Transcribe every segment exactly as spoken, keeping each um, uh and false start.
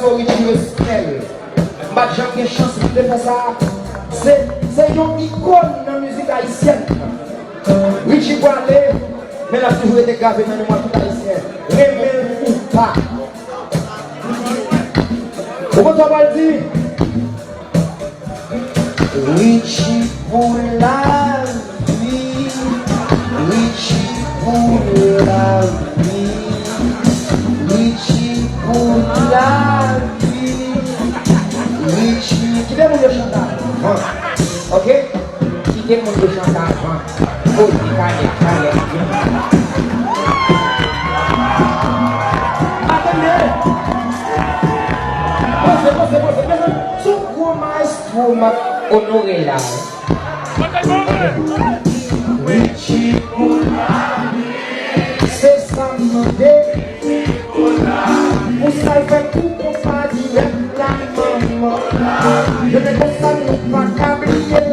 Richie, respè l. M pa t janm gen chans pou m te fè sa. Se, se yon ikòn nan mizik ayisyèn. Richie pwale, men l ap toujou rete grave nan memwa tout Ayisyen. Renmen l ou pa. Ou konn sa w pral di? Richie pou lavi, Richie pou lavi, Richie pou lavi, Richie. Kite moun yo chante avan, ok? Kite moun yo chante avan. Poze kalèt, kalèt, vini. Atande! Poze, poze, poze. Mezanmi, se yon gwo mayestwo m ap onore la. Richie pou lavi, se sa m mande. Pou sa l fè tou konpa dirèk la, manman. Yo te konsa, nou pa ka bliye l.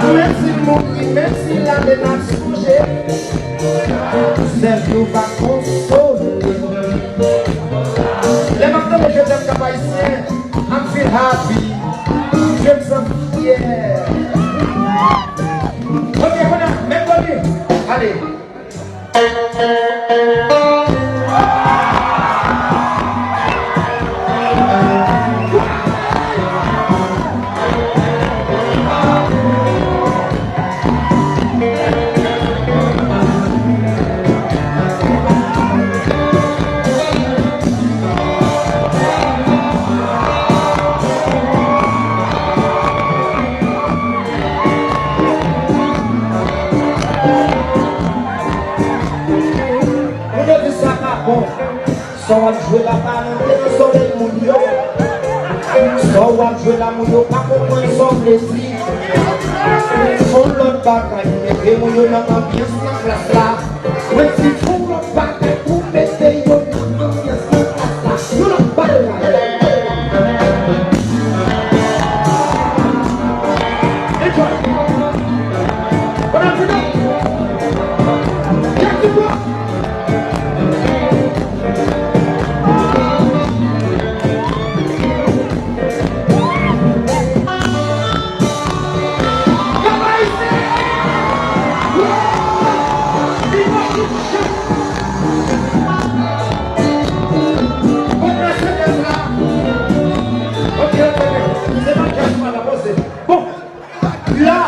Menm si l mouri, menm si l ale, n ap sonje. Sèl yo pa konsole. Lè m ap tande Je t'aime Cap Haïtien, I'm feel happy. Je m santi fyè. Ok, kounye a, men kounye a. Ale. Moun yo di sa pa bon. Sa w ap jwe la pa rantre nan zòrèy moun yo. Sa w ap jwe la, moun yo pa konprann sa w vle di. Fon lòt bagay, mete moun yo nan anbyans nan klas la. Mwen di fon lòt bagay pou mete yo nan anbyans nan klas la. Yon lòt bagay. Enjoy. Bon apeti. Kèk ti bwa. Bon, la,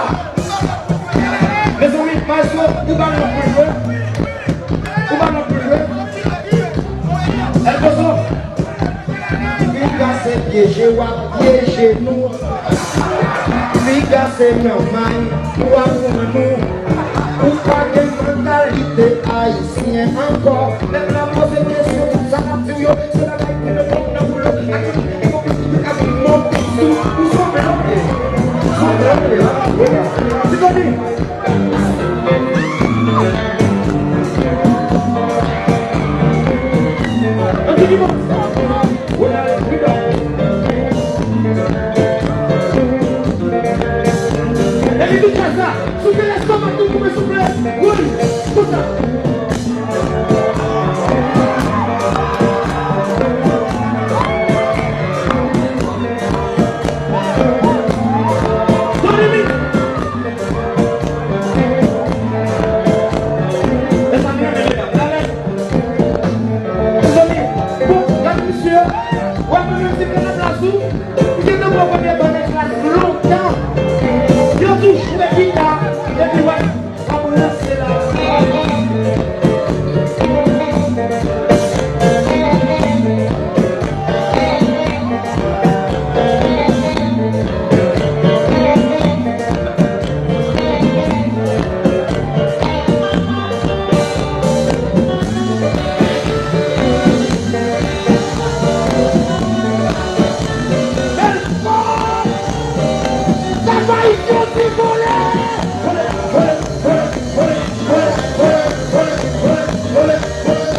mezanmi, maestro, ou pa nan pou jwe? Ou pa nan pou jwe? El Pozo, piga se pyeje w ap pyeje nou. Piga se manman w ap pran nou. Ou pa gen mantalite ayisyen ankò. Lè n ap poze kesyon, tout sa n ap di w yo, se bagay ki reponn nan boul yo. Ak yon pitit ki ka vin monte sou ou, sanble, sanble. Sanble, sanble. Ti Tony. Ann di ki bon. Wi, wi, wi. Epi tout sa, souke lestomak nou pou mwen, souple. Wi, konsa. Mezanmi, bon, gade misye, w ap menm di m nan plas ou, li gentan pran premye ban nan klas lontan. Yo tou jwe gita, epi w ap, w ap ranse la.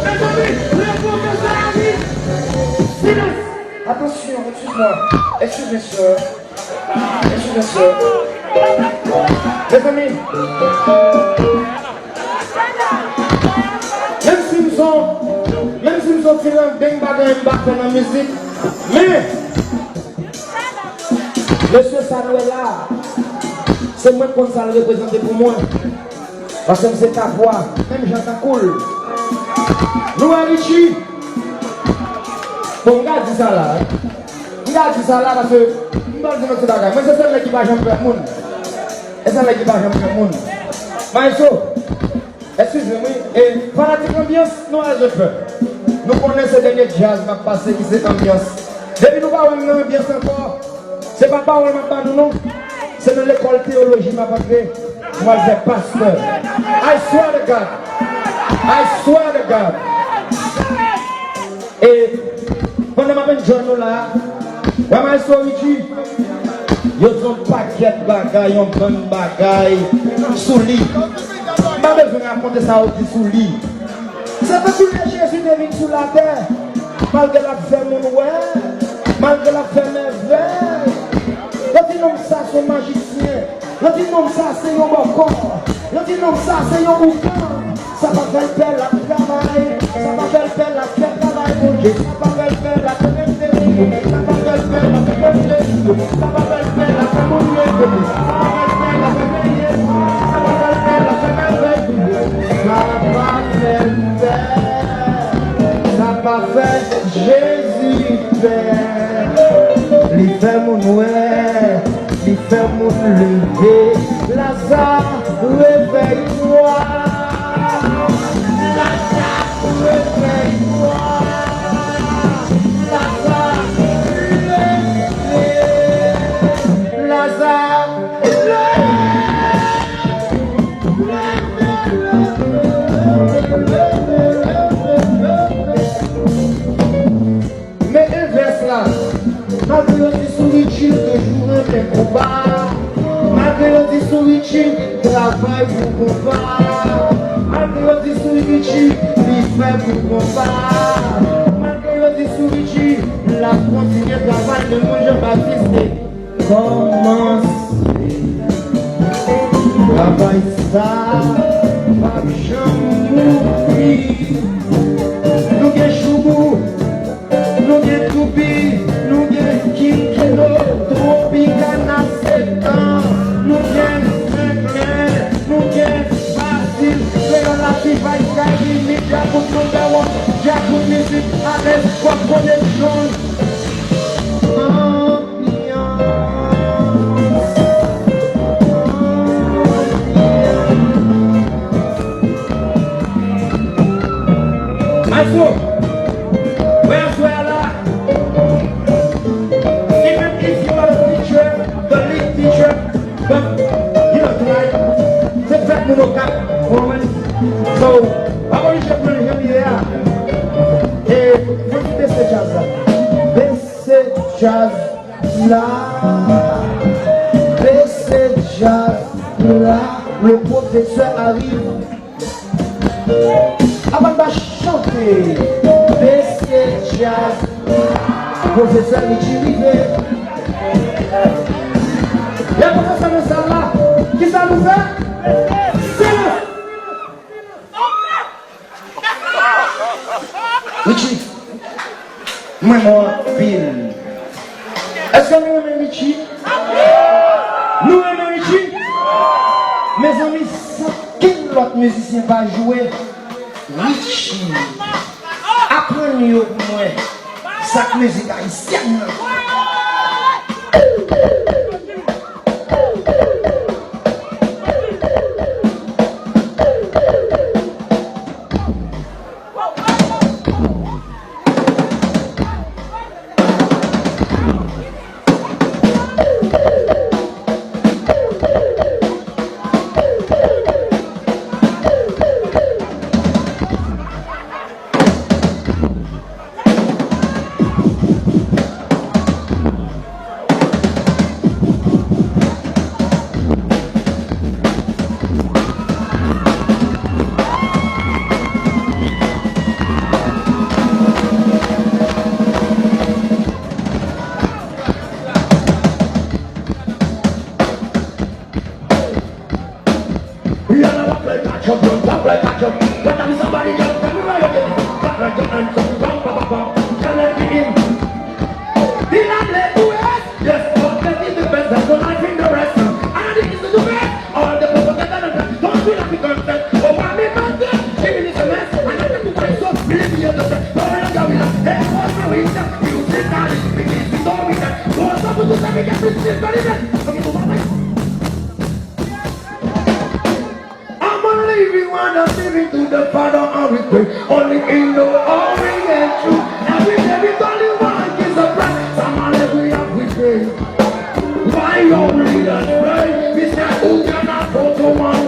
Mezanmi, le pwofesè a di, silans! Attention, excuse-moi. Excuse me, sir. Excuse me, sir. Mezanmi, menm si m son, menm si m Soti nan menm bagay m pa fè nan mizik. Men, mesye sa nou wè la, se mwen k konn sa l reprezante pou mwen. Paske m se Kapwa, menm jan tankou l. Nou wè Richie. Bon, m ka di sa la, wi. M ka di sa la paske m pral di nou ti bagay. Mwen se sèl nèg ki pa janm pè moun. E sèl nèg ki pa janm pè moun. Maestro, eskize m, wi. E fanatik anbyans, nou wè zòt fè. Nou konnen se dènye djaz m ap pase ki se anbyans. Depi nou pa wè m nan anbyans ankò, se pa pawòl m ap ba nou non. Se nan lekòl teyoloji m ap antre. M al fè pastè. I swear to God. I swear to God. E pandan m ap enjoy nou la, wè Maestro Richie, yo di yon pakèt bagay, yon bann bagay sou li. M pa bezwen rakonte sa yo di sou li. Se tankou lè Jezi te vin sou latè, malgre l ap fè moun wè, malgre l ap fè mèvèy. Yo di nonm sa se yon majisyen. Yo di nonm sa se yon bòkò. Yo di nonm sa se yon ougan. Sa pa fè l pè l ap travay. Sa pa fè l pè l ap fè travay Bondye. Sa pa fè l pè l ap fè mèvèy. Sa pa fè l pè l ap fè mèvèy. Sa pa fè l pè l ap fè moun leve. Sa pa fè l pè l ap fè mèvèy. Sa pa fè l pè l ap fè mèvèy. Sa pa fè l pè. Sa pa fè Jezi pè. Li fè moun wè, li fè moun leve. Laza, réveille-toi. Laza, réveille-toi. Laza, leve. Laza, leve. Men envès la, malgre yo di sou Richie toujou renmen konba, malgre yo di sou Richie travay pou konba, malgre yo di sou Richie li fè pou konba, malgre yo di sou Richie l ap kontinye travay, men mwen Jean Baptiste kòmanse. Travay sa p ap janm mouri. Nou gen Choubou, nou gen Toupi, nou gen King Kino, Tropicana, Septan, nou gen Frenklin, nou gen Basil, Kreyòl la, T-Vice, Gaby, Media Book, Number One, Djakout Music, Alex, Pop Connection. Maestro, wè aswè a la, even if you are the teacher, the lead teacher, but, you know, tonight, se fèt moun Okap, woman. So, pa oblije pran jan li ye a. E, fò nou bese djaz la. Bese djaz la. Bese djaz la. Le professeur arrive. Avan n pa chante, bese djaz. Pwofesè Richie rive. Lè pwofesè nan sal la, kisa nou fè? Silans! Richie, m renmen w anpil. Èske nou renmen Richie? Nou renmen Richie? Mezanmi, san kenn lòt mizisyen pa jwe, Richie aprann yo pou mwen sa k mizik ayisyèn nan. Everyone that's living to the Father and we pray. Only in the Orient truth. Every day we only one is a breath. Some are every every day. Why only the pray? We say who cannot go to one